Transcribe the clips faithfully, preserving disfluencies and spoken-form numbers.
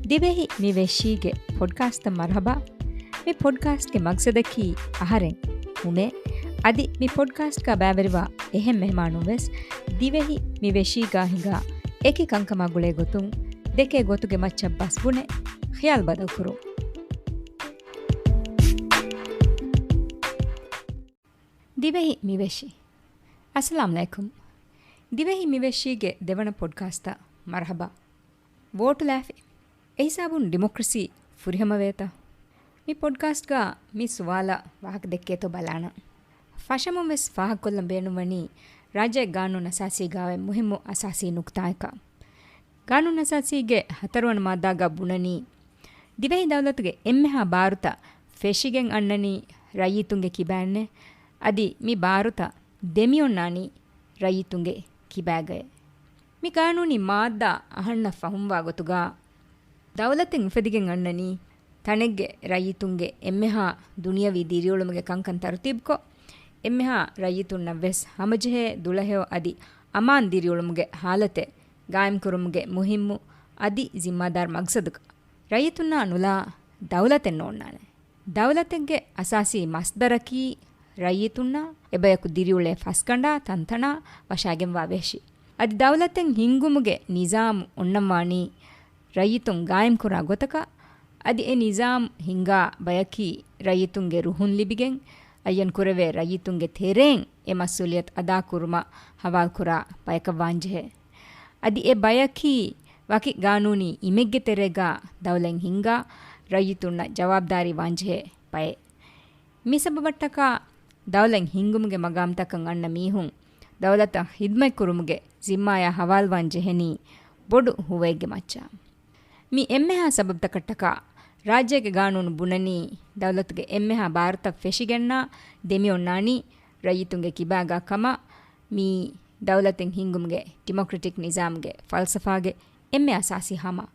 ދިވެހި މި ވެށީގެ ޕޮޑްކާސްޓަށް މަރުޙަބާ. މި ޕޮޑްކާސްޓްގެ މަގްސަދަކީ އަހަރެން ހުނެ، އަދި މި ޕޮޑްކާސްޓްގަ ބައިވެރިވާ އެހެން މެހެމާނުން ވެސް ދިވެހި މި ވެށީގާ ހިނގާ އެކި ކަންކަމާ ގުޅޭ ގޮތުން ދެކޭ ގޮތުގެ މައްޗަށް ބަސް ބުނެ ޚިޔާލު ބަދަލުކުރުން. ދިވެހި މިވެށި. އައްސަލާމް ޢަލައިކުމް. ދިވެހި މިވެށީގެ ދެވަނަ ޕޮޑްކާސްޓަށް މަރުޙަބާ. ވޯޓުލާފި. އެހިސާބުން ޑިމޮކްރަސީ ފުރިހަމަވޭތަ؟ މި ޕޮޑްކާސްޓްގަ މި ސުވާލަށް ވާހަކަ ދެއްކޭތޯ ބަލާނަން. ފަށަމުން ވެސް ފާހަގަކޮށްލަން ބޭނުންވަނީ ރާއްޖޭގެ ގާނޫނު އަސާސީގައި މުހިއްމު އަސާސީ ނުކުތާއަކަށް. ގާނޫނު އަސާސީގެ ހަތަރުވަނަ މާއްދާގަ ބުނަނީ، ދިވެހި ދައުލަތުގެ އެންމެހާ ބާރުތައް ފެށިގެން އަންނަނީ ރައްޔިތުންގެ ކިބައިންނޭ. އަދި މި ބާރުތައް ދެމިއޮންނާނީ ރައްޔިތުންގެ ކިބާގައޭ. މި ގާނޫނީ މާއްދާ އަހަންނަށް ފަހުމްވާ ގޮތުގަ، ދައުލަތެއް އުފެދިގެން އަންނަނީ، ތަނެއްގެ ރައްޔިތުންގެ އެންމެހާ ދުނިޔަވީ ދިރިއުޅުމުގެ ކަންކަން ތަރުތީބުކޮށް، އެންމެހާ ރައްޔިތުންނަށް ވެސް ހަމަޖެހޭ ދުޅަހެޔޮ އަދި އަމާން ދިރިއުޅުމުގެ ހާލަތެއް ގާއިމްކުރުމުގެ މުހިއްމު އަދި ޒިންމާދާރު މަގްސަދުގަ. ރައްޔިތުންނާ ނުލާ ދައުލަތެއް ނޯންނާނެ. ދައުލަތެއްގެ އަސާސީ މަސްދަރަކީ ރައްޔިތުންނާ އެބަޔަކު ދިރިއުޅޭ ފަސްގަނޑާ ތަންތަނާ ވަށާގެންވާ ވެށި. އަދި ދައުލަތެއް ހިންގުމުގެ ނިޒާމު އޮންނަންވާނީ ރައްޔިތުން ގާއިމްކުރާ ގޮތަކަށް. އަދި އެ ނިޒާމް ހިންގާ ބަޔަކީ ރައްޔިތުންގެ ރުހުން ލިބިގެން، އައްޔަން ކުރެވޭ ރައްޔިތުންގެ ތެރެއިން އެ މަސްއޫލިއްޔަތު އަދާކުރުމަށް ހަވާލުކުރާ ބަޔަކަށް ވާންޖެހޭ. އަދި އެ ބަޔަކީ ވަކި ގާނޫނީ އިމެއްގެ ތެރޭގަ ދައުލަތް ހިންގާ ރައްޔިތުންނަށް ޖަވާބުދާރީ ވާންޖެހޭ ބައެއް. މި ސަބަބަށްޓަކާ ދައުލަތް ހިންގުމުގެ މަގާމްތަކަށް އަންނަ މީހުން ދައުލަތަށް ޚިދުމަތްކުރުމުގެ ޒިންމާޔާ ހަވާލުވާން ޖެހެނީ ބޮޑު ހުވައެއްގެ މައްޗަށް. މި އެންމެހާ ސަބަބުތަކަށްޓަކާ ރާއްޖޭގެ ގާނޫނު ބުނަނީ ދައުލަތުގެ އެންމެހާ ބާރުތައް ފެށިގެންނާ ދެމިއޮންނާނީ ރައްޔިތުންގެ ކިބާގާ ކަމަށް. މިއީ ދައުލަތެއް ހިންގުމުގެ ޑިމޮކްރެޓިކް ނިޒާމުގެ ފަލްސަފާގެ އެންމެ އަސާސީ ހަމަ.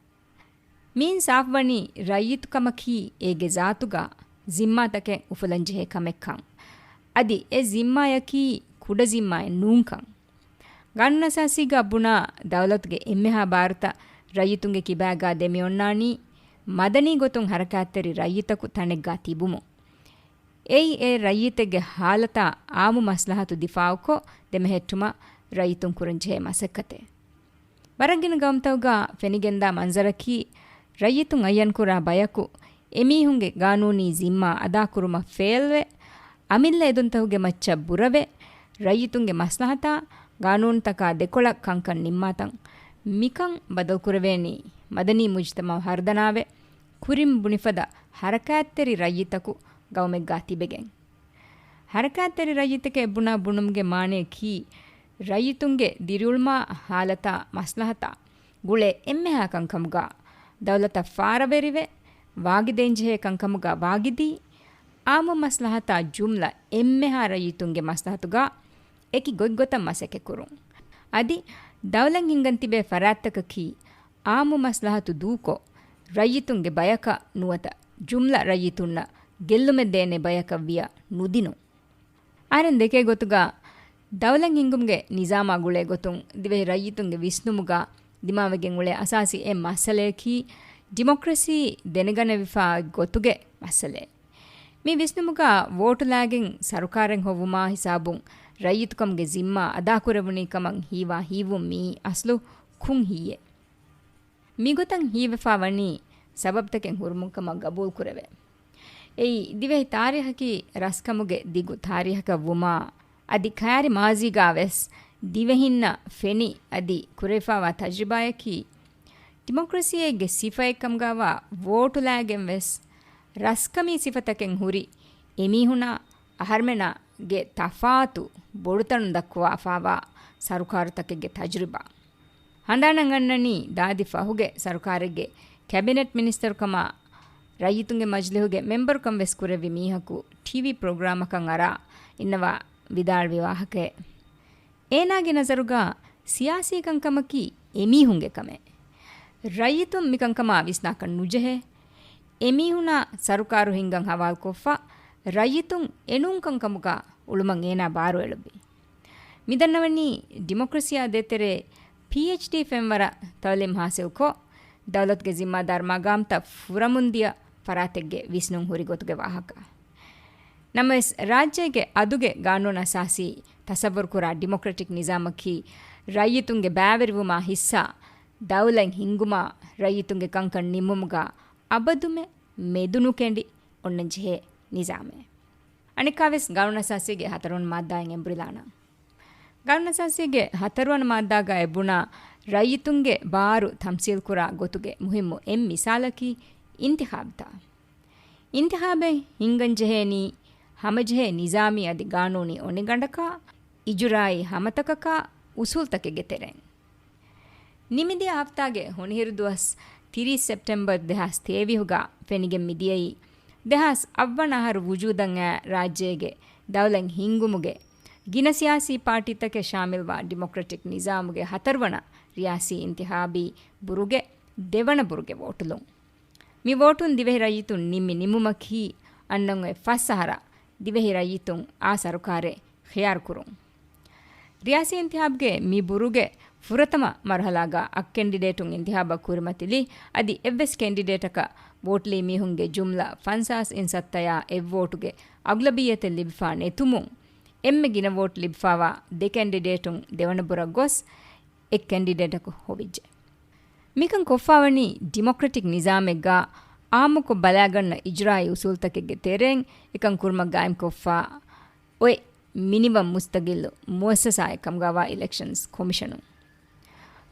މިއިން ސާފުވަނީ ރައްޔިތުކަމަކީ އޭގެ ޒާތުގަ ޒިންމާތަކެއް އުފުލަންޖެހޭ ކަމެއްކަން. އަދި އެ ޒިންމާޔަކީ ކުޑަ ޒިންމާއެއް ނޫންކަން. ގާނޫނުއަސާސީގަ ބުނާ ދައުލަތުގެ އެންމެހާ ބާރުތައް ރައްޔިތުންގެ ކިބާގަ ދެމިއޮންނާނީ މަދަނީ ގޮތުން ހަރަކާތްތެރި ރައްޔިތަކު ތަނެއްގަ ތިބުމުން. އެއީ އެ ރައްޔިތެއްގެ ހާލަތާ އާއްމު މަސްލަހަތު ދިފާއުކޮށް ދެމެހެއްޓުމަށް ރައްޔިތުން ކުރަންޖެހޭ މަސައްކަތެއް. ވަރަށް ގިނަ ގައުމުތަކުގަ ފެނިގެންދާ މަންޒަރަކީ، ރައްޔިތުން އައްޔަންކުރާ ބަޔަކު އެމީހުންގެ ގާނޫނީ ޒިންމާ އަދާކުރުމަށް ފެއިލްވެ، އަމިއްލަ އެދުންތަކުގެ މައްޗަށް ބުރަވެ، ރައްޔިތުންގެ މަސްލަހަތާ ގާނޫނުތަކާ ދެކޮޅަށް ކަންކަން ނިންމާތަން. މިކަން ބަދަލުކުރެވޭނީ މަދަނީ މުޖުތަމަޢު ހަރުދަނާވެ، ކުރިން ބުނިފަދަ ހަރަކާތްތެރި ރައްޔިތަކު ގައުމެއްގާ ތިބެގެން. ހަރަކާތްތެރި ރައްޔިތެކޭ ބުނާ ބުނުމުގެ މާނަޔަކީ، ރައްޔިތުންގެ ދިރިއުޅުމާ ހާލަތާ މަސްލަހަތާ ގުޅޭ އެންމެހާ ކަންކަމުގާ ދައުލަތަށް ފާރަވެރިވެ، ވާގިދޭންޖެހޭ ކަންކަމުގާ ވާގިދީ، އާއްމު މަސްލަހަތާ ޖުމްލަ އެންމެހާ ރައްޔިތުންގެ މަސްލަހަތުގާ އެކި ގޮތްގޮތަށް މަސައްކަތްކުރުން. އަދި ދައުލަތް ހިންގަން ތިބޭ ފަރާތްތަކަކީ އާއްމު މަސްލަހަތު ދޫކޮށް، ރައްޔިތުންގެ ބަޔަކަށް ނުވަތަ ޖުމްލަ ރައްޔިތުންނަށް ގެއްލުމެއް ދޭނެ ބަޔަކަށް ވިޔަ ނުދިނުން. އަހަރެން ދެކޭ ގޮތުގަ ދައުލަތް ހިންގުމުގެ ނިޒާމާ ގުޅޭ ގޮތުން ދިވެހި ރައްޔިތުންގެ ވިސްނުމުގަ ދިމާވެގެން އުޅޭ އަސާސީ އެއް މައްސަލަޔަކީ، ޑިމޮކްރަސީ ދެނެގަނެވިފާ ގޮތުގެ މައްސަލައެއް. މި ވިސްނުމުގަ ވޯޓުލާގެން ސަރުކާރެއް ހޮވުމާ ހިސާބުން ރައްޔިތުކަމުގެ ޒިންމާ އަދާކުރެވުނީ ކަމަށް ހީވާ ހީވުން މިއީ އަސްލު ކުން ހީއެއް. މިގޮތަށް ހީވެފާ ވަނީ ސަބަބުތަކެއް ހުރުމުން ކަމަށް ގަބޫލު ކުރެވޭ. އެއީ، ދިވެހި ތާރީހަކީ ރަސްކަމުގެ ދިގު ތާރީހަކަށް ވުމާ، އަދި ކައިރި މާޒީގާ ވެސް ދިވެހިންނަށް ފެނި އަދި ކުރެވިފާވާ ތަޖުރިބާޔަކީ، ޑިމޮކްރަސީއެއްގެ ސިފައެއްކަމުގާވާ ވޯޓުލާގެން ވެސް ރަސްކަމީ ސިފަތަކެއް ހުރި އެމީހުނާ އަހަރުމެނާގެ ތަފާތު ބޮޑުތަނުން ދައްކުވާފާވާ ސަރުކާރުތަކެއްގެ ތަޖުރިބާ. ހަނދާނަށް އަންނަނީ ދާދި ފަހުގެ ސަރުކާރެއްގެ ކެބިނެޓް މިނިސްޓަރުކަމާ ރައްޔިތުންގެ މަޖިލިހުގެ މެމްބަރުކަން ވެސް ކުރެއްވި މީހަކު ޓީވީ ޕްރޮގްރާމަކަށް އަރާ އިންނަވާ ވިދާޅުވި ވާހަކައެއް. އޭނާގެ ނަޒަރުގަ ސިޔާސީ ކަންކަމަކީ އެމީހުންގެ ކަމެއް. ރައްޔިތުން މިކަންކަމާ ވިސްނާކަށް ނުޖެހޭ. އެމީހުނާ ސަރުކާރު ހިންގަން ހަވާލުކޮށްފަ، ރައްޔިތުން އެނޫން ކަންކަމުގަ އުޅުމަށް އޭނާ ބާރުއެޅުއްވި. މިދަންނަވަނީ ޑިމޮކްރަސީއާ ދޭތެރޭ ޕީއެޗްޑީ ފެންވަރަށް ތައުލީމް ހާސިލްކޮށް، ދައުލަތުގެ ޒިންމާދާރު މަގާމްތައް ފުރަމުންދިޔަ ފަރާތެއްގެ ވިސްނުން ހުރި ގޮތުގެ ވާހަކަ. ނަމަވެސް، ރާއްޖޭގެ އަދުގެ ގާނޫނު އަސާސީ ތަސައްވަރުކުރާ ޑިމޮކްރެޓިކް ނިޒާމަކީ ރައްޔިތުންގެ ބައިވެރިވުމާ ހިއްސާ، ދައުލަތް ހިންގުމާ، ރައްޔިތުންގެ ކަންކަން ނިންމުމުގާ އަބަދުމެ މެދުނުކެނޑި އޮންނަންޖެހޭ ނިޒާމެއް. އަނެއްކާވެސް ގާނޫނު އަސާސީގެ ހަތަރުވަނަ މާއްދާއިން އެނބުރިލާނަން. ގާނޫނު އަސާސީގެ ހަތަރުވަނަ މާއްދާގައި ބުނާ ރައްޔިތުންގެ ބާރު ތަމްސީލްކުރާ ގޮތުގެ މުހިއްމު އެއް މިސާލަކީ އިންތިޚާބުތައް. އިންތިޚާބެއް ހިންގަންޖެހޭނީ ހަމަޖެހޭ ނިޒާމީ އަދި ގާނޫނީ އޮނިގަނޑަކާ، އިޖުރާއީ ހަމަތަކަކާ، އުސޫލްތަކެއްގެ ތެރެއިން. ނިމިދިޔަ ހަފްތާގެ ހޮނިހިރު ދުވަސް ތިރީސް ސެޕްޓެމްބަރ ދެހާސް ތޭވީހުގަ ފެނިގެން މިދިޔައީ، ދެހާސް އަށްވަނަ އަހަރު ވުޖޫދަށް އައި ރާއްޖޭގެ ދައުލަތް ހިންގުމުގެ ގިނަ ސިޔާސީ ޕާޓީތަކެއް ޝާމިލްވާ ޑިމޮކްރެޓިކް ނިޒާމުގެ ހަތަރުވަނަ ރިޔާސީ އިންތިޚާބީ ބުރުގެ ދެވަނަ ބުރުގެ ވޯޓުލުން. މި ވޯޓުން ދިވެހި ރައްޔިތުން ނިންމި ނިންމުމަކީ އަންނަން އޮތް ފަސް އަހަރަށް ދިވެހި ރައްޔިތުން އާ ސަރުކާރެއް ޚިޔާރުކުރުން. ރިޔާސީ އިންތިޚާބުގެ މި ބުރުގެ ފުރަތަމަ މަރުހަލާގަ އަށް ކެންޑިޑޭޓުން އިންތިޚާބަށް ކުރިމަތިލި، އަދި އެއްވެސް ކެންޑިޑޭޓަކަށް ވޯޓުލީ މީހުންގެ ޖުމްލަ ފަންސާސް އިން ސައްތަޔާ އެއް ވޯޓުގެ އަޣްލަބިއްޔަތެއް ލިބިފާ ނެތުމުން، އެންމެ ގިނަ ވޯޓު ލިބިފާވާ ދެ ކެންޑިޑޭޓުން ދެވަނަ ބުރަށް ގޮސް، އެއް ކެންޑިޑޭޓަކު ހޮވިއްޖެ. މިކަން ކޮށްފާވަނީ ޑިމޮކްރެޓިކް ނިޒާމެއްގަ އާއްމުކޮށް ބަލާގަންނަ އިޖުރާއީ އުސޫލުތަކެއްގެ ތެރެއިން އެކަން ކުރުމަށް ގާއިމްކޮށްފާ އޮތް މިނިވަން މުސްތަގިއްލު މުއައްސަސާއެއް ކަމުގަވާ އިލެކްޝަންސް ކޮމިޝަނުން.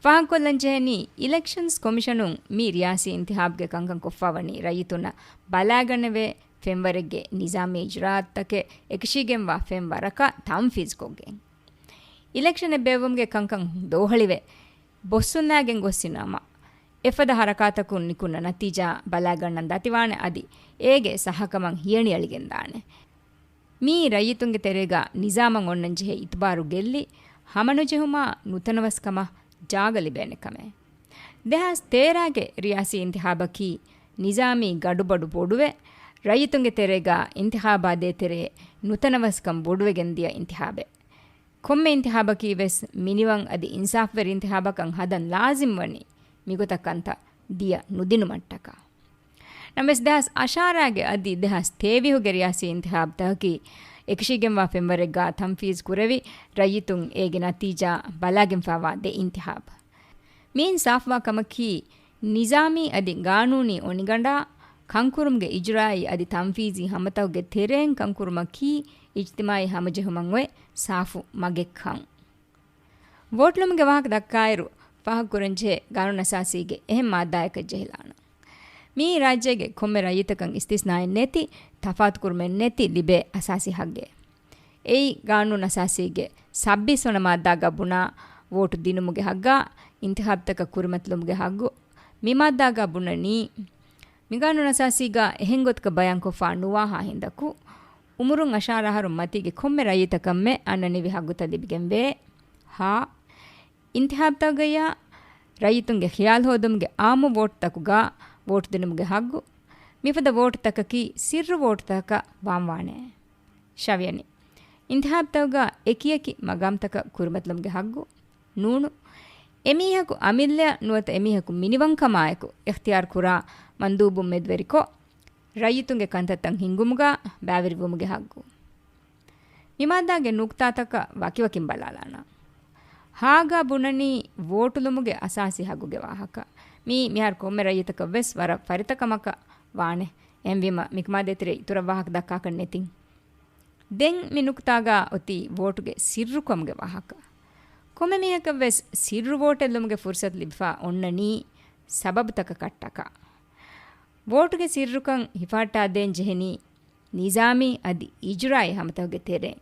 ފާހަގަކޮށްލަންޖެހެނީ، އިލެކްޝަންސް ކޮމިޝަނުން މި ރިޔާސީ އިންތިޚާބުގެ ކަންކަން ކޮށްފާވަނީ ރައްޔިތުންނަށް ބަލާގަނެވޭ ފެންވަރެއްގެ ނިޒާމީ އިޖުރާއަތުތަކެއް އެކަށީގެންވާ ފެންވަރަކަށް ތަންފީޒުކޮށްގެން. އިލެކްޝަނެއް ބޭއްވުމުގެ ކަންކަން ދޯހަޅިވެ، ބޮއްސުންލާގެން ގޮއްސި ނަމަ، އެފަދަ ހަރަކާތަކުން ނިކުންނަ ނަތީޖާ ބަލާގަންނަން ދަތިވާނެ އަދި އޭގެ ސައްހަކަމަށް ހިޔަނިއަޅިގެންދާނެ. މީ ރައްޔިތުންގެ ތެރޭގަ ނިޒާމަށް އޮންނަންޖެހޭ އިތުބާރު ގެއްލި، ހަމަނުޖެހުމާ ނުތަނަވަސްކަމަށް ޖާގަ ލިބޭނެ ކަމެއް. ދެހާސް ތޭރަގެ ރިޔާސީ އިންތިޚާބަކީ ނިޒާމީ ގަޑުބަޑު ބޮޑުވެ، ރައްޔިތުންގެ ތެރޭގަ އިންތިޚާބާ ދޭތެރޭ ނުތަނަވަސްކަން ބޮޑުވެގެން ދިޔަ އިންތިޚާބެއް. ކޮންމެ އިންތިޚާބަކީ ވެސް މިނިވަން އަދި އިންސާފްވެރި އިންތިޚާބަކަށް ހަދަން ލާޒިމް ވަނީ މިގޮތަށް ކަންތައް ދިޔަ ނުދިނުމަށްޓަކާ. ނަމަވެސް، ދެހާސް އަށާރަގެ އަދި ދެހާސް ތޭވީހުގެ ރިޔާސީ އިންތިޚާބުތަކަކީ އެކަށީގެންވާ ފެންވަރެއްގާ ތަންފީޒް ކުރެވި، ރައްޔިތުން އޭގެ ނަތީޖާ ބަލާގެންފާވާ ދެ އިންތިޚާބު. މިއިން ސާފުވާ ކަމަކީ، ނިޒާމީ އަދި ގާނޫނީ އޮނިގަނޑާ ކަންކުރުމުގެ އިޖުރާއީ އަދި ތަންފީޒީ ހަމަތަކުގެ ތެރެއިން ކަންކުރުމަކީ އިޖްތިމާއީ ހަމަޖެހުމަށް އޮތް ސާފު މަގެއްކަން. ވޯޓުލުމުގެ ވާހަކަ ދައްކާއިރު، ފާހަގަކުރަންޖެހޭ ގާނޫނުއަސާސީގެ އެހެން މާއްދާއަކަށް ޖެހިލާނަން. މިއީ ރާއްޖޭގެ ކޮންމެ ރައްޔިތަކަށް އިސްތިސްނާއެއް ނެތި، ތަފާތުކުރުމެއް ނެތި ލިބޭ އަސާސީ ހައްގެއް. އެއީ ގާނޫނުއަސާސީގެ ސައްބީސް ވަނަ މާއްދާގަ ބުނާ ވޯޓު ދިނުމުގެ ހައްގާ، އިންތިޚާބުތަކަށް ކުރިމަތިލުމުގެ ހައްގު. މި މާއްދާގަ ބުނަނީ، މި ގާނޫނުއަސާސީގަ އެހެން ގޮތަކަށް ބަޔާންކޮށްފާ ނުވާހާ ހިނދަކު، އުމުރުން އަށާރަ އަހަރުން މަތީގެ ކޮންމެ ރައްޔިތަކަށްމެ އަންނަނިވި ހައްގުތައް ލިބިގެންވޭ. ހާ، އިންތިޚާބުތަކުގައި ރައްޔިތުންގެ ޚިޔާލު ހޯދުމުގެ އާއްމު ވޯޓުތަކުގަ ވޯޓު ދިނުމުގެ ހައްގު. މިފަދަ ވޯޓުތަކަކީ ސިއްރު ވޯޓުތަކަށް ވާންވާނެ. ޝަވިޔަނި، އިންތިޚާބުތަކުގަ އެކިއެކި މަގާމްތަކަށް ކުރިމަތިލުމުގެ ހައްގު. ނޫނު، އެމީހަކު އަމިއްލަޔަށް ނުވަތަ އެމީހަކު މިނިވަންކަމާއެކު އިޚްތިޔާރު ކުރާ މަންދޫބުން މެދުވެރިކޮށް، ރައްޔިތުންގެ ކަންތައްތައް ހިންގުމުގަ ބައިވެރިވުމުގެ ހައްގު. މި މާއްދާގެ ނުކުތާތަކަށް ވަކިވަކިން ބަލާލާނަން. ހާގަ ބުނަނީ ވޯޓުލުމުގެ އަސާސީ ހައްގުގެ ވާހަކަ. މީ މިހާރު ކޮންމެ ރައްޔިތަކަށް ވެސް ވަރަށް ފަރިތަކަމަކަށް ވާނެ. އެހެންވީމަ، މިކަމާ ދޭތެރޭ އިތުރަށް ވާހަކަ ދައްކާކަށް ނެތިން. ދެން މި ނުކުތާގަ އޮތީ ވޯޓުގެ ސިއްރުކަމުގެ ވާހަކަ. ކޮންމެ މީހަކަށް ވެސް ސިއްރު ވޯޓެއް ލުމުގެ ފުރުސަތު ލިބިފާ އޮންނަނީ ސަބަބުތަކަކަށްޓަކާ. ވޯޓުގެ ސިއްރުކަން ހިފަހައްޓާދޭން ޖެހެނީ ނިޒާމީ އަދި އިޖުރާއީ ހަމަތަކުގެ ތެރެއިން.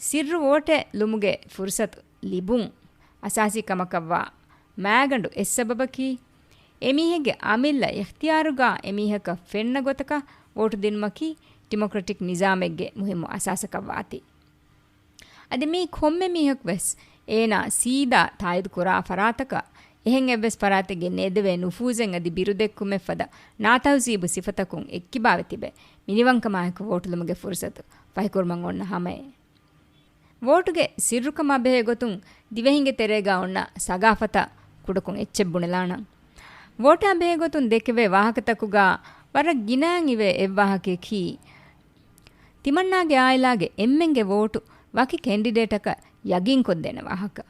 ސިއްރު ވޯޓެއް ލުމުގެ ފުރުސަތު ލިބުން އަސާސީ ކަމަކަށްވާ މާގަނޑު އެއް ސަބަބަކީ، އެމީހެއްގެ އަމިއްލަ އިޚްތިޔާރުގަ އެމީހަކަށް ފެންނަ ގޮތަކަށް ވޯޓު ދިނުމަކީ ޑިމޮކްރެޓިކް ނިޒާމެއްގެ މުހިއްމު އަސާސަކަށް ވާތީ. އަދި މީ ކޮންމެ މީހަކު ވެސް އޭނާ ސީދާ ތާއީދު ކުރާ ފަރާތަކަށް، އެހެން އެއްވެސް ފަރާތެއްގެ ނޭދެވޭ ނުފޫޒެއް އަދި ބިރުދެއްކުމެއް ފަދަ ނާތަހުޒީބު ސިފަތަކުން އެއްކިބާވެ ތިބެ، މިނިވަންކަމާއެކު ވޯޓުލުމުގެ ފުރުސަތު ފަހިކުރުމަށް އޮންނަ ހަމައެއް. ވޯޓުގެ ސިއްރުކަމާ ބެހޭ ގޮތުން ދިވެހިންގެ ތެރޭގަ އޮންނަ ސަގާފަތަށް ކުޑަކޮށް އެއްޗެއް ބުނެލާނަން. ވޯޓާ ބެހޭ ގޮތުން ދެކެވޭ ވާހަކަތަކުގަ ވަރަށް ގިނައިން އިވޭ އެއްވާހަކަޔަކީ، ތިމަންނާގެ އާއިލާގެ އެންމެންގެ ވޯޓު ވަކި ކެންޑިޑޭޓަކަށް ޔަގީންކޮށްދޭނެ ވާހަކަ.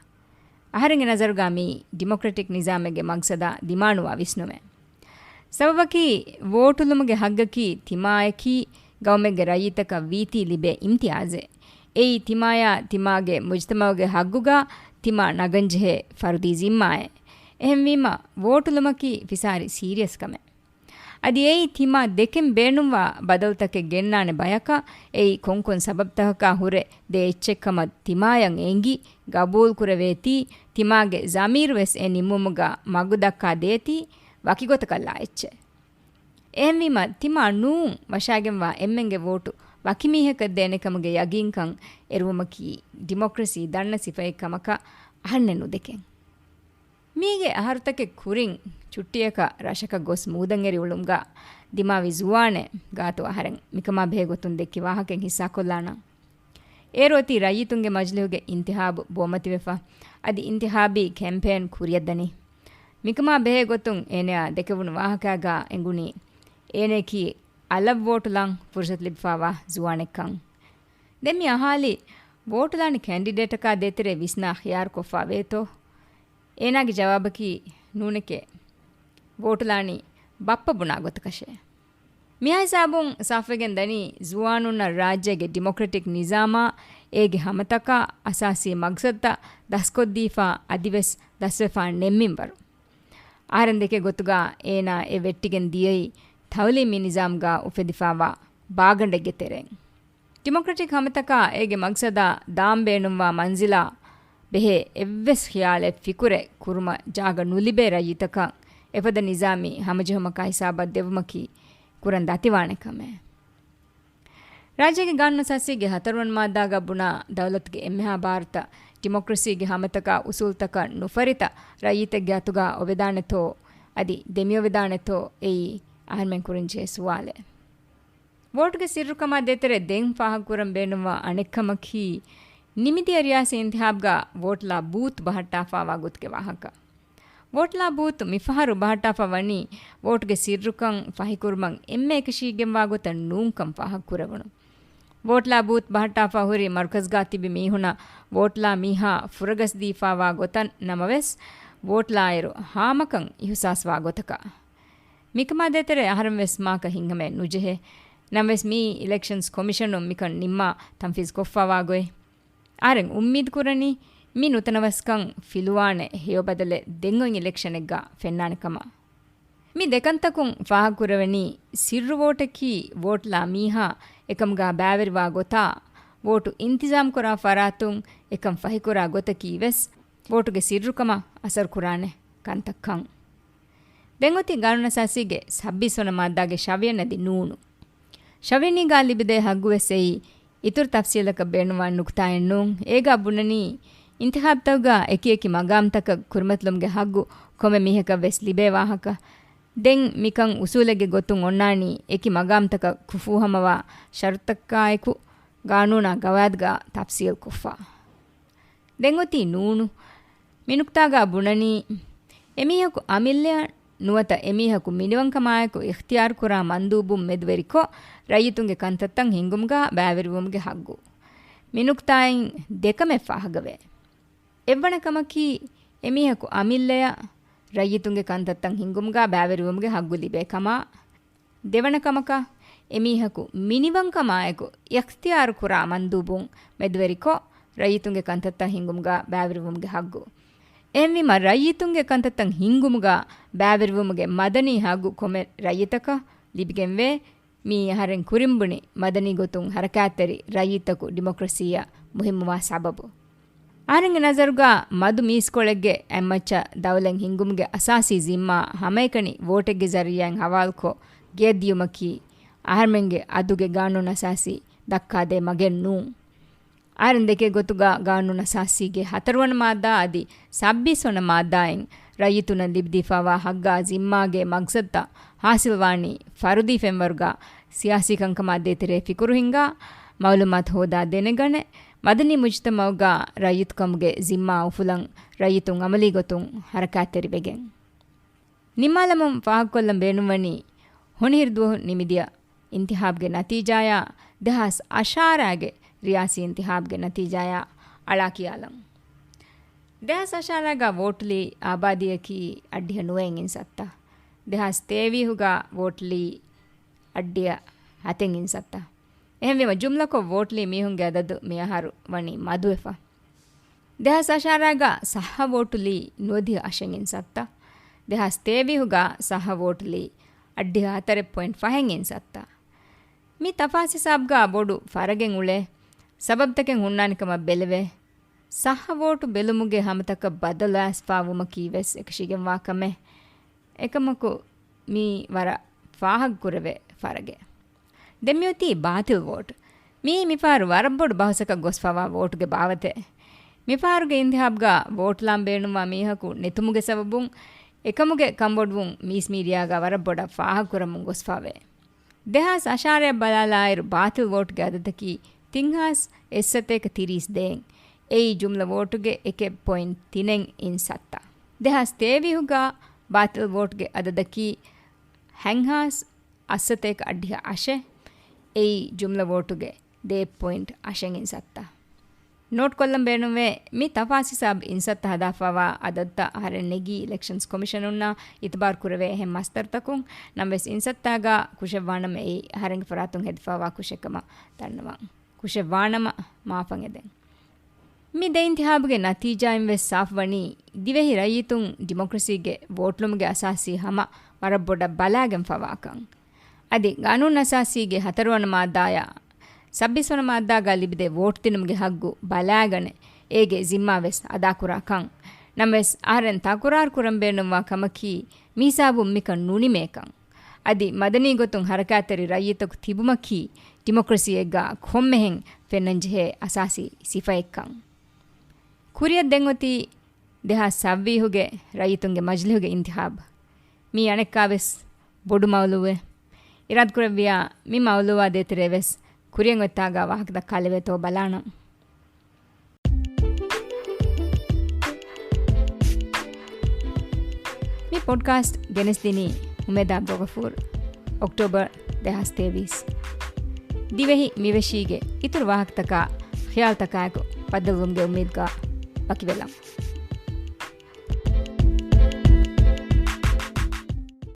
އަހަރެންގެ ނަޒަރުގަ މީ ޑިމޮކްރެޓިކް ނިޒާމެއްގެ މަގްސަދާ ދިމާނުވާ ވިސްނުމެއް. ސަބަބަކީ، ވޯޓުލުމުގެ ހައްގަކީ ތިމާޔަކީ ގައުމެއްގެ ރައްޔިތަކަށް ވީތީ ލިބޭ އިމްތިޔާޒެއް. އެއީ ތިމާޔާ ތިމާގެ މުޖްތަމައުގެ ހައްގުގަ ތިމާ ނަގަންޖެހޭ ފަރުދީ ޒިންމާއެއް. އެހެންވީމަ، ވޯޓުލުމަކީ ފިސާރި ސީރިއަސް ކަމެއް. އަދި އެއީ ތިމާ ދެކެން ބޭނުންވާ ބަދަލުތަކެއް ގެންނާނެ ބަޔަކަށް، އެއީ ކޮންކޮން ސަބަބުތަކަކާ ހުރެ ދޭ އެއްޗެއްކަމަށް ތިމާޔަށް އެނގި، ގަބޫލުކުރެވޭތީ، ތިމާގެ ޒަމީރުވެސް އެ ނިންމުމުގަ މަގުދައްކާ ދޭތީ، ވަކިގޮތަކަށްލާ އެއްޗެއް. އެހެންވީމަ، ތިމާ ނޫން ވަށާގެންވާ އެންމެންގެ ވޯޓު ވަކި މީހަކަށް ދޭނެ ކަމުގެ ޔަގީންކަން އެރުވުމަކީ ޑިމޮކްރަސީ ދަންނަ ސިފައެއް ކަމަކަށް އަހަންނެއް ނުދެކެން. މީގެ އަހަރުތަކެއް ކުރިން ޗުއްޓީއަކަށް ރަށަކަށް ގޮސް މޫދަށް އެރި އުޅުމުގަ ދިމާވި ޒުވާނެއް ގާތު އަހަރެން މިކަމާ ބެހޭ ގޮތުން ދެއްކި ވާހަކައެއް ހިއްސާކޮށްލާނަން. އޭރު އޮތީ ރައްޔިތުންގެ މަޖިލިހުގެ އިންތިހާބު ބޮމަތިވެފަ، އަދި އިންތިހާބީ ކެމްޕޭން ކުރިއަށްދަނީ. މިކަމާ ބެހޭ ގޮތުން އޭނަޔާ ދެކެވުނު ވާހަކާގާ އެނގުނީ، އޭނަޔަކީ އަލަށް ވޯޓުލާން ފުރުސަތު ލިބިފާވާ ޒުވާނެއްކަން. ދެން މި އަހާލީ، ވޯޓުލާނެ ކެންޑިޑޭޓަކާ ދޭތެރޭ ވިސްނާ ޚިޔާރު ކޮށްފާ ވޭތޯ؟ އޭނާގެ ޖަވާބަކީ ނޫނެކޭ. ވޯޓުލާނީ ބައްޕަ ބުނާ ގޮތަކަށޭ. މިހާ ހިސާބުން ސާފުވެގެން ދަނީ، ޒުވާނުންނަށް ރާއްޖޭގެ ޑިމޮކްރެޓިކް ނިޒާމާ އޭގެ ހަމަތަކާ އަސާސީ މަގްސަދުތައް ދަސްކޮށްދީފާ އަދިވެސް ދަސްވެފާ ނެތް މިންވަރު. އަހަރެން ދެކޭ ގޮތުގަ އޭނާ އެ ވެއްޓިގެން ދިޔައީ ތައުލީމީ ނިޒާމްގަ އުފެދިފާވާ ބާގަނޑެއްގެ ތެރެއިން. ޑިމޮކްރެޓިކް ހަމަތަކާ އޭގެ މަގްސަދާ ދާން ބޭނުންވާ މަންޒިލާ ބެހޭ އެއްވެސް ޚިޔާލެއް ފިކުރެއް ކުރުމަށް ޖާގަ ނުލިބޭ ރައްޔިތަކަށް އެފަދަ ނިޒާމީ ހަމަޖެހުމަކާ ހިސާބަށް ދެވުމަކީ ކުރަން ދަތިވާނެ ކަމެއް. ރާއްޖޭގެ ގާނޫނުއަސާސީގެ ހަތަރުވަނަ މާއްދާގަ ބުނާ ދައުލަތުގެ އެންމެހާ ބާރުތައް ޑިމޮކްރަސީގެ ހަމަތަކާ އުސޫލުތަކަށް ނުފަރިތަ ރައްޔިތެއްގެ އަތުގަ އޮވެދާނެތޯ އަދި ދެމިއޮވެދާނެތޯ އެއީ އަހަރުމެން ކުރަންޖެހޭ ސުވާލެއް. ވޯޓުގެ ސިއްރުކަމާ ދޭތެރޭ ދެން ފާހަގަކުރަން ބޭނުންވާ އަނެއްކަމަކީ، ނިމިދިޔަ ރިޔާސީ އިންތިހާބްގަ ވޯޓުލާ ބޫތު ބަހައްޓާފާވާ ގޮތުގެ ވާހަކަ. ވޯޓުލާ ބޫތު މިފަހަރު ބަހައްޓާފަ ވަނީ، ވޯޓުގެ ސިއްރުކަން ފަހިކުރުމަށް އެންމެ އެކަށީގެންވާ ގޮތަށް ނޫންކަން ފާހަގަކުރެވުނު. ވޯޓުލާ ބޫތު ބަހައްޓާފަ ހުރި މަރުކަޒްގަ ތިބި މީހުނަށް ވޯޓުލާ މީހާ ފުރަގަސްދީފާވާ ގޮތަށް ނަމަވެސް، ވޯޓުލާއިރު ހާމަކަން އިހުސާސްވާ ގޮތަކަށް. މިކަމާ ދޭތެރޭ އަހަރެން ވެސް މާކަ ހިތްހަމައެއް ނުޖެހޭ. ނަމަވެސް މިއީ އިލެކްޝަންސް ކޮމިޝަނުން މިކަން ނިންމާ ތަންފީޒް ކޮށްފާވާ ގޮތް. އަހަރެން އުއްމީދު ކުރަނީ މި ނުތަނަވަސްކަން ފިލުވާނެ ހެޔޮ ބަދަލެއް ދެން އޮތް އިލެކްޝަނެއްގަ ފެންނާނެ ކަމަށް. މި ދެކަންތަކުން ފާހަގަކުރެވެނީ، ސިއްރު ވޯޓަކީ ވޯޓުލާ މީހާ އެކަމުގަ ބައިވެރިވާ ގޮތާ، ވޯޓު އިންތިޒާމްކުރާ ފަރާތުން އެކަން ފަހިކުރާ ގޮތަކީ ވެސް ވޯޓުގެ ސިއްރުކަމަށް އަސަރުކުރާނެ ކަންތައްކަން. ދެން އޮތީ ގާނޫނުއަސާސީގެ ސައްބީސް ވަނަ މާއްދާގެ ޝަވިޔަން އަދި ނޫނު. ޝަވިޔަނީގާ ލިބިދޭ ހައްގުވެސް އެއީ އިތުރު ތަފްސީލަކަށް ބޭނުންވާނެ ނުކުތާއެއް ނޫން. އޭގާ ބުނަނީ، އިންތިޚާބްތަކުގާ އެކިއެކި މަގާމްތަކަށް ކުރިމަތިލުމުގެ ހައްގު ކޮންމެ މީހަކަށް ވެސް ލިބޭ ވާހަކަ. ދެން މިކަން އުސޫލެއްގެ ގޮތުން އޮންނާނީ އެކި މަގާމްތަކަށް ކުފޫހަމަވާ ޝަރުތަކާއެކު ގާނޫނާ ގަވާއިދުގާ ތަފްސީލްކޮށްފަ. ދެން އޮތީ ނޫނު. މި ނުކުތާގާ ބުނަނީ، އެމީހަކު އަމިއްލަޔަށް ނުވަތަ އެމީހަކު މިނިވަންކަމާއެކު އިޚްތިޔާރުކުރާ މަންދޫބުން މެދުވެރިކޮށް، ރައްޔިތުންގެ ކަންތައްތައް ހިންގުމުގާ ބައިވެރިވުމުގެ ހައްގު. މި ނުކުތާއިން ދެކަމެއް ފާހަގަވޭ. އެއްވަނަ ކަމަކީ، އެމީހަކު އަމިއްލަޔަށް ރައްޔިތުންގެ ކަންތައްތައް ހިންގުމުގާ ބައިވެރިވުމުގެ ހައްގު ލިބޭ ކަމަށް. ދެވަނަ ކަމަކަށް، އެމީހަކު މިނިވަންކަމާއެކު އިޚްތިޔާރު ކުރާ މަންދޫބުން މެދުވެރިކޮށް، ރައްޔިތުންގެ ކަންތައްތައް ހިންގުމުގާ ބައިވެރިވުމުގެ ހައްގު. އެހެންވީމަ، ރައްޔިތުންގެ ކަންތައްތައް ހިންގުމުގާ ބައިވެރިވުމުގެ މަދަނީ ހައްގު ކޮންމެ ރައްޔިތަކަށް ލިބިގެންވޭ. މިއީ އަހަރެން ކުރިން ބުނި މަދަނީ ގޮތުން ހަރަކާތްތެރި ރައްޔިތަކު ޑިމޮކްރަސީއަށް މުހިއްމުވާ ސަބަބު. އަހަރެންގެ ނަޒަރުގާ މަދު މީސްކޮޅެއްގެ އަތްމައްޗަށް ދައުލަތް ހިންގުމުގެ އަސާސީ ޒިންމާ ހަމައެކަނި ވޯޓެއްގެ ޒަރީއާއިން ހަވާލުކޮށް ގެއަށް ދިޔުމަކީ އަހަރެމެންގެ އަދުގެ ގާނޫނު އަސާސީ ދައްކާދޭ މަގެއް ނޫން. އަހަރެން ދެކޭ ގޮތުގަ ގާނޫނު އަސާސީގެ ހަތަރުވަނަ މާއްދާ އަދި ސައްބީސް ވަނަ މާއްދާއިން ރައްޔިތުންނަށް ލިބިދީފާވާ ހައްގާ ޒިންމާގެ މަގްސަދުތައް ހާސިލްވާނީ ފަރުދީ ފެންވަރުގަ ސިޔާސީ ކަންކަމާ ދޭތެރޭ ފިކުރު ހިންގާ، މައުލޫމާތު ހޯދާ ދެނެގަނެ، މަދަނީ މުޖުތަމައުގަ ރައްޔިތުކަމުގެ ޒިންމާ އުފުލަން ރައްޔިތުން އަމަލީ ގޮތުން ހަރަކާތްތެރިވެގެން. ނިންމާލަމުން ފާހަގަކޮށްލަން ބޭނުންވަނީ ހޮނިހިރު ދުވަހު ނިމިދިޔަ އިންތިހާބްގެ ނަތީޖާޔާ ދެހާސް އަށާރައިގެ ރިޔާސީ އިންތިހާބްގެ ނަތީޖާޔާ އަޅާ ކިޔާލަން. ދެހާސް އަށާރައިގަ ވޯޓުލީ އާބާދީއަކީ އަށްޑިހަ ނުވައެއް އިންސައްތަ. ދެހާސް ތޭވީހުގަ ވޯޓުލީ އަށްޑިހަ ހަތެއް އިންސައްތަ. އެހެންވީމަ، ޖުމްލަކޮށް ވޯޓުލީ މީހުންގެ އަދަދު މިއަހަރު ވަނީ މަދުވެފަ. ދެހާސް އަށާރައިގަ ސައްހަ ވޯޓުލީ ނުވަދިހަ އަށެއް އިންސައްތަ. ދެހާސް ތޭވީހުގަ ސައްހަ ވޯޓުލީ އަށްޑިހަ ހަތަރެއް ޕޮއިންޓް ފަހެއް އިންސައްތަ. މި ތަފާސް ހިސާބުގަ ބޮޑު ފަރަގެއް އުޅޭ ސަބަބުތަކެއް ހުންނާނެ ކަމަށް ބެލެވޭ. ސައްހަ ވޯޓު ބެލުމުގެ ހަމަތަކަށް ބަދަލު އައިސްފާވުމަކީ ވެސް އެކަށީގެންވާ ކަމެއް. އެކަމަކު، މީ ވަރަށް ފާހަގަކުރެވޭ ފަރަގެއް. ދެން މިއޮތީ ބާތިލް ވޯޓް. މީ މިފަހަރު ވަރަށް ބޮޑު ބަހުސަކަށް ގޮސްފަވާ ވޯޓުގެ ބާވަތެއް. މިފަހަރުގެ އިންތިހާބްގަ ވޯޓުލާން ބޭނުންވާ މީހަކު ނެތުމުގެ ސަބަބުން، އެކަމުގެ ކަންބޮޑުވުން މީސް މީޑިއާގަ ވަރަށް ބޮޑަށް ފާހަގަކުރަމުން ގޮސްފަވޭ. ދެހާސް އަށާރައަށް ބަލާލާއިރު، ބާތިލް ވޯޓްގެ އަދަދަކީ ތިން ހާސް އެއްސަތޭކަ ތިރީސް ދޭއް. އެއީ ޖުމްލަ ވޯޓުގެ އެކެއް ޕޮއިންޓް ތިނެއް އިންސައްތަ. ދެހާސް ތޭވީހުގަ ބާތިލް ވޯޓްގެ އަދަދަކީ ހަތް ހާސް އަށްސަތޭކަ އަށްޑިހަ އަށެއް. އެއީ ޖުމްލަ ވޯޓުގެ ދޭއް ޕޮއިންޓް އަށެއް އިންސައްތަ. ނޯޓް ކޮށްލަން ބޭނުންވޭ، މި ތަފާސް ހިސާބު އިންސައްތަ ހަދާފަވާ އަދަދުތައް އަހަރެން ނެގީ އިލެކްޝަންސް ކޮމިޝަނުންނާ އިތުބާރު ކުރެވޭ އެހެން މަސްދަރުތަކުން. ނަމަވެސް، އިންސައްތާގަ ކުށެއްވާނަމަ އެއީ އަހަރެންގެ ފަރާތުން ހެދިފަވާ ކުށެއްކަމަށް ދަންނަވަން. ކުށެއްވާނަމަ މާފަށް އެދެން. މި ދެ އިންތިހާބުގެ ނަތީޖާއިން ވެސް ސާފުވަނީ، ދިވެހި ރައްޔިތުން ޑިމޮކްރަސީގެ ވޯޓުލުމުގެ އަސާސީ ހަމަ ވަރަށް ބޮޑަށް ބަލާގެން ފަވާކަން. އަދި ގާނޫނު އަސާސީގެ ހަތަރުވަނަ މާއްދާޔާ ސައްބީސްވަނަ މާއްދާގަ ލިބިދޭ ވޯޓު ދިނުމުގެ ހައްގު ބަލާގަނެ، އޭގެ ޒިންމާ ވެސް އަދާކުރާ ކަން. ނަމަވެސް، އަހަރެން ތަކުރާރު ކުރަން ބޭނުންވާ ކަމަކީ، މިހިސާބުން މިކަން ނުނިމޭކަން. އަދި މަދަނީ ގޮތުން ހަރަކާތްތެރި ރައްޔިތަކު ތިބުމަކީ، ޑިމޮކްރަސީއެއްގަ ކޮންމެހެން ފެންނަންޖެހޭ އަސާސީ ސިފައެއްކަން. ކުރިއަށް ދެން އޮތީ ދެހާސް ސައްވީހުގެ ރައްޔިތުންގެ މަޖިލިހުގެ އިންތިހާބު. މީ އަނެއްކާވެސް ބޮޑު މައުލޫއެއް. އިރާދަކުރެއްވިޔާ، މި މައުލޫއާ ދޭތެރޭ ވެސް ކުރިއަށް އޮތްތާގަ ވާހަކަތައް ކާލެވޭތޯ ބަލާނަން. މި ޕޮޑްކާސްޓް ގެނެސްދިނީ އުމޭދު އަބްދުލްޣަފޫރު، އޮކްޓޯބަރ ދެހާސް ތޭވީސް. ދިވެހި މިވެށީގެ އިތުރު ވާހަކަތަކާ ޚިޔާލުތަކާއެކު ބައްދަލުވުމުގެ އުއްމީދުގަ ވަކިވެލަން.